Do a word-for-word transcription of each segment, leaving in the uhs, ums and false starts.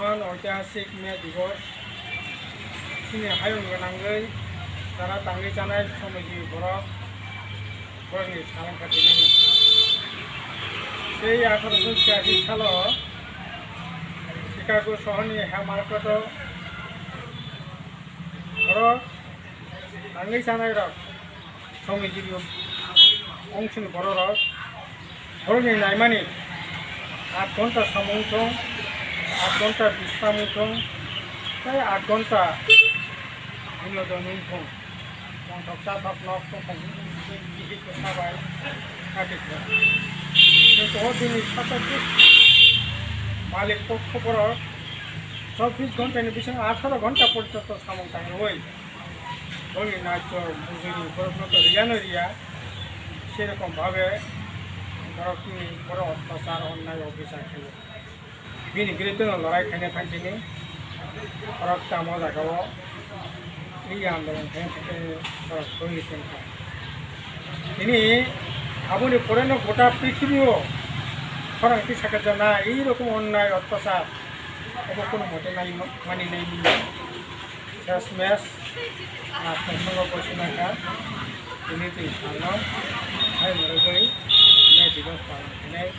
Wan oitihasik May Divos, chini hayung gwnangwi chara tangwi chanai somiji borok, borokni salangkha tini. Tei atharo sho chiyasi salo Chicago sohorni Ham Market-o borok tangwi chanairok, somiji ongsoni bororok, borokni naimani aat ghonta samung thung, aat ghonta bisram thung, tei aat ghonta binodon wng thung. Mongthok chathok nok tongthok wng thung, bihik bwsa bai kati thung. Kintu o bini saka malik pokho borok chobbish ghonta ni bisingo atharo ghonta porjonto samung tangwi Boni naisok bujui borokno to riya no riya, serokom bhabe borokni borok ottachar onnai obisar khaio. Bini biruddhe no lorai khaina thang tini borok tamo jagao riya andolon khaina thang tini borok thwi tongkha. Tini aboni pore no gota prithibio khorang tisa khe jana ei rokom onnai ottachar obo kono mote nai mani nai manya. Sesmes, ah, Kongsango Boisinaka, tini twi salno, hai mwrwgwi, May Divas palan khainai,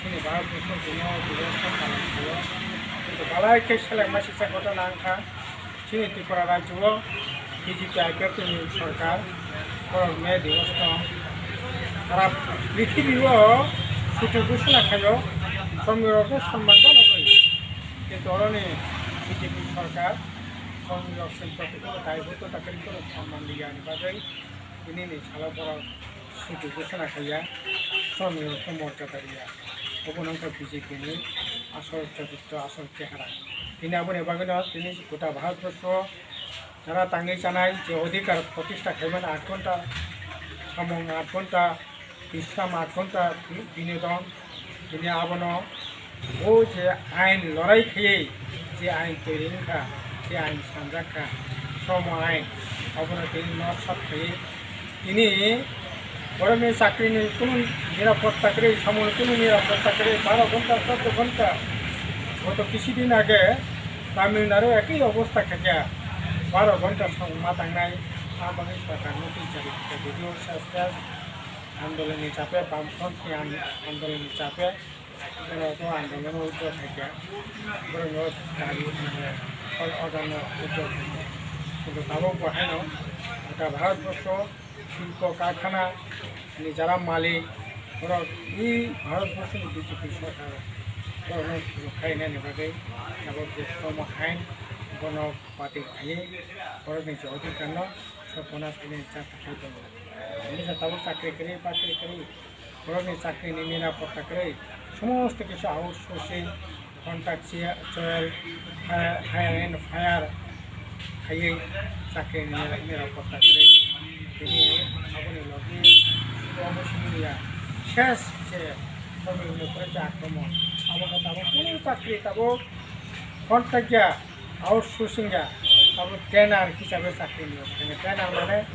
chini Bharat Borso tini o Divas no palan khaio. Kintu balai khe selengma sisa ghotona wngkha, chini Tripura rajyo o B J P I P F T ni sorkar, borok May Divas no sara prithibio chuti ghosona khaio, somoi rok no sonman janogwi. Kintu oroni B J P sorkar, Songni rok sing protocol daibotto ta khe borok samman riyani bagwi tini ni salo borok sudu ghosona khaiya, songni rok khe morjada riya. Obo nangkha B J P ni asol choritro, asol chehara. Tini aboni bagwino tini gota Bharat borso jara tangwi chanai je odhikar protista khaimani aat ghonta, samung aat ghonta, Bisram aat ghonta binodon, tini abono o je ain lorai khaiwi je ain toiri wngkha, je ain sanjak kha, shromo ain, abono tini nosto khaiwi tini borokni chakrini kunu nirapotta kwrwi, samungni kunu nirapotta kwrwi, baro ghonta, choddo ghonta, goto kisu din age Tamil Nadu ekoi obostha khaikha, baro ghonta samung ma tangnai, a bagwi sorkar no twi chari khaikha, video sestes. Andolonni chape, Bamfront ni an-, andolonni chape, borok o andolon o withdraw khaikha, borok no dari mane court order no withdraw khaikha. Kintu tabuk bo haino gota Bharat borso silpo karkhana ni jara malik borok i Bharat borso ni B J P sorkar borok no sujuk khainani bagwi tabuk je shromo ain bono batil khaiwi borok ni je odhikar no sopona khainani cha khaikha tongo. Hwnwi khe tabuk chakri kwrwi, bakri kwrwi, borokni chakrini nirapotta kwrwi, somosto kisu outsourcing, contractual, fire, hire and fire khaiwi chakrini nira-, nirapotta kwrwi. Tini aboni logi sudu obo simi ya, ses se somoi hwnwi kwrwi khe akromon. Abo khe tabuk kunu chakri tabuk contract ya. Outsourcing ya, abo trainer hisabe chakri ni. Trainer mane,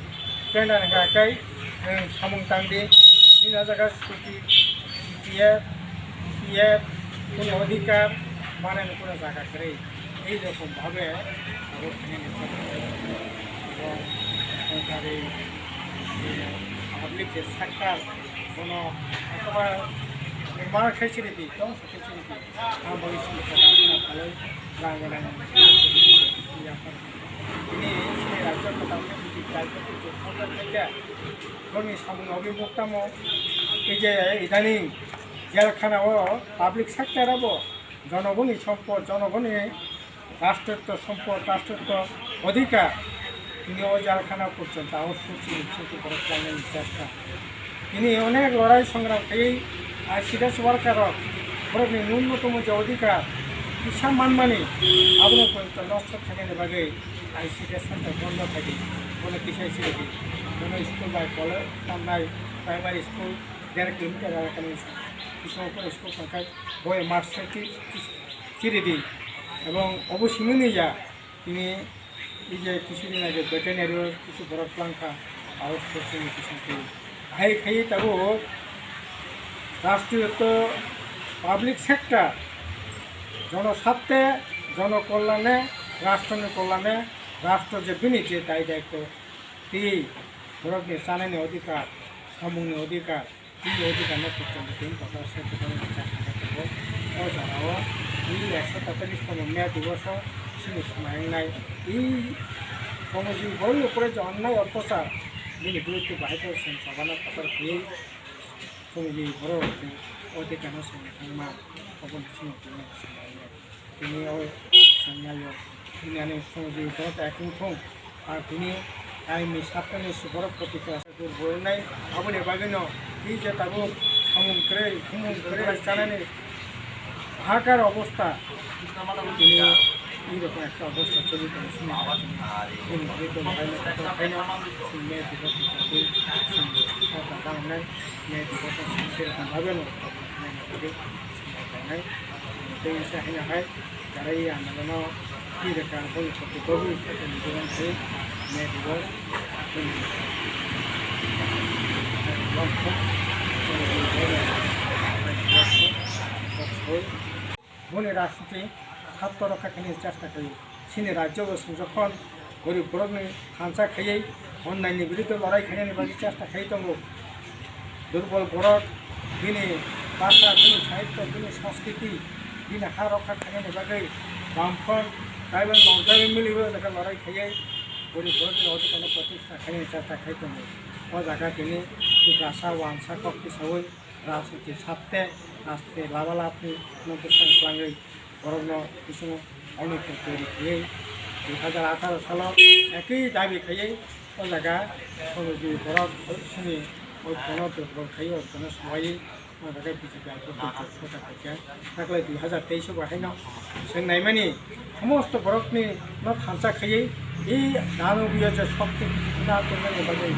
trainer hingka khe nwng samung tang di, nini o jaga chuti, C P F, P F, kuno odhikar, mane kuno jaga kwrwi. Ei rokom bhabe abo khainani chakri. Abo sorkari, public je sector, bono ekoba nirman khai chiri di, tong Ang bai sini kata kena kalau rang rang. Ini sini raja kata kena biji raja itu kota kerja. Kami samung obi mukta mo. Ije idaning jel khana o public sector abo. Jonogoni sompod, jonogoni Rashtrito sompod, rashtrito odhikar, tini o jalkhana porjonto abo suchi suchi borok khlainani chesta. Tini onek lorai songram khaiwi I C D S worker rok borokni nunnotomo je odhikar kisa manmani abono porjonto nosto khainani bagwi I C D S center bondo khaidi, bono kisa siridi, bono school bai college tamnai primary school der kilometer elakani bisingo school tongkhai boi master ki chiri di, ebong obo simi ni ya, tini ije kisu din age veterinary o kisu borok twlang kha, abo source ni kisu twi. Hai khai tabuk rashtriyoto public sector jonoswarte Jonokollane, rashtroni kollane, rashtra je bini je dai daitto, tei borokni chanani odhikar, samungni odhikar, tei odhikarno kuchung tei kotor se kwbangma chakha khe tongo. O jagao tei ekso tatalis tomo May diboso chini swnai wngnai tei Shromjiybi Borokni upore je onnai otyachar, bini biruddhe bahai khe chwng chobana kotor khe Shromjiybi Borok odhikarno chwng thangma, oboni chini tini swnai wngnai. Tini o chwng naio, tini ani Shromjiybi Borok ekung thung, ar tini kaimni sattani borok protikya bornai, aboni bagwino tei je tabuk samung kwrwi, khumung kwrwi chanani hahakar obostha, tini ei rokom ekta obostha choli tongo, sini bini bagwi tong khaino, kotor khaino, chwng May dibosa tei chwng kok kacha wngnai, May dibosa chwng se rokom bagwino kok kacha wngnai. Tei se haino hai karai andolon o twi rwkha, aboni soti bagwi soti ni dogan se May dibosa. Boni rajniti satto rokha khainani chesta khaio. Chini rajyo bo song jokhon gorib borokni thansa khaiwi onnaini biruddhe lorai khainani bagwi chesta khai tongo. Durbol borok bini bhasha, bini sahityo, bini sanskriti, bini ha rokha khainani bagwi Bamfront, Tribal, non-tribal miliwi o jaga lorai khaiwi gorib borokni odhikarno protishtha khainani chesta khai tongo. O jaga tini Tiprasa wansa kok tisawi rajniti satte aste laba labni no bwskang twlangwi borokno bisingo onek twi twi rwwi dui hazar atharo salo ekwi dabi khaiwi o jaga Shromjiybi Borok sini oikhono durbol khaiwi oikhono swmaiwi o jaga B J P aphuru durbol soka khaikha. Taklai dui hazar teis o bo haino chwng naimani somosto borokni no thansa khaiwi e danubiyo je shokti na tongnani bagwi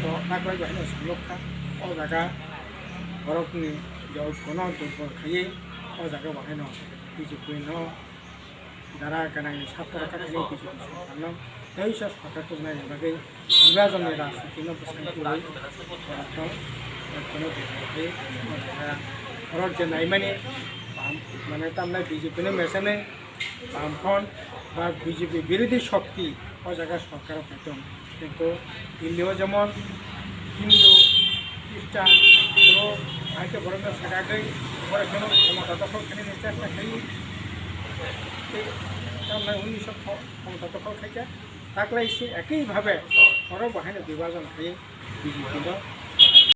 bo taklai bo haino swlwkkha o jaga. Borokni je oikhono durbol khaiwi o jaga bo haino B J P no dara gwnangni satto rokha khainai B J P sorkarno teisa sorkar tubunani bagwi bibajonni rajnitino bwskango twiwi borokno oikhono durbol khaiwi o jaga borok je naimani mane tamnai B J P no mesenwi Bamfront ba B J P birodhi shokti o jaga sorkaro phai tong. Kintu Delhi o jemon Hindu, Christian, borok hai khe borokno sakagwi borok kheno khomota dokhol khainani chesta khai. Tei tamnai unnish kho-, khomota dokhol khaikha. Taklai se ekhi bhabe borok bo haino bibajon khai B J P no